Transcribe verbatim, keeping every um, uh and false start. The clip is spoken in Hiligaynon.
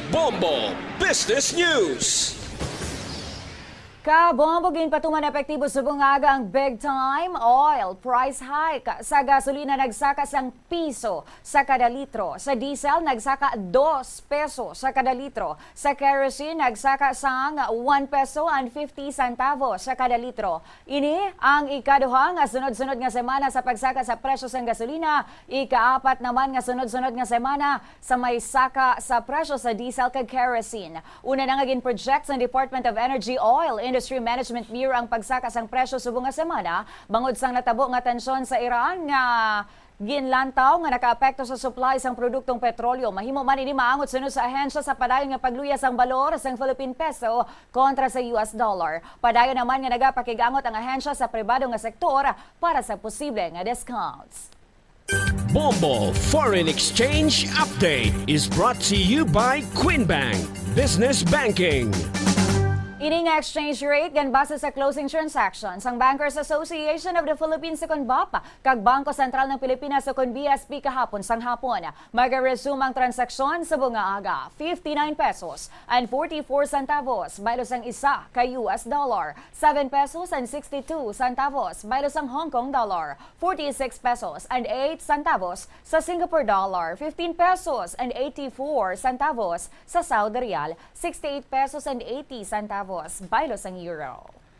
Bombo Business News. Ka Bombo, ginpatuman epektibo subong nga aga ang big time oil price hike. Sa gasolina, nagsaka sang piso sa kada litro. Sa diesel, nagsaka dos peso sa kada litro. Sa kerosene, nagsaka sang one peso and fifty centavos sa kada litro. Ini ang ikaduha nga sunod-sunod nga semana sa pagsaka sa presyo sang gasolina, ikaapat naman nga sunod-sunod nga semana sa may saka sa presyo sa diesel kag kerosene. Una na nga gin-project sang Department of Energy Oil Industry Management Bureau ang pagsaka sang presyo subong nga semana bangod sang natabo nga tensyon sa Iran nga ginlantaw nga nakaapekto sa supply sang produktong petrolyo. Mahimo man ini maangot sunod sa ahensya sa padayon nga pagluya sang balor sang Philippine peso kontra sa U S dollar. Padayon naman nga nagapakig-angot ang ahensya sa pribado nga sektor para sa posible nga discounts. Bombo Foreign Exchange Update is brought to you by Queen Bank Business Banking. Ini nga exchange rate ginbase sa closing transactions sang Bankers Association of the Philippines, ukon BAPH, kag Bangko Sentral ng Pilipinas, ukon B S P, kahapon sang hapon. Mag-resume ang transaksyon subong nga aga. Fifty-nine pesos and forty-four centavos baylo sang isa ka U S dollar, seven pesos and sixty-two centavos baylo sang Hong Kong dollar, forty-six pesos and eight centavos sa Singapore dollar, fifteen pesos and eighty-four centavos sa Saudi riyal, sixty-eight pesos and eighty centavos baylo sang euro.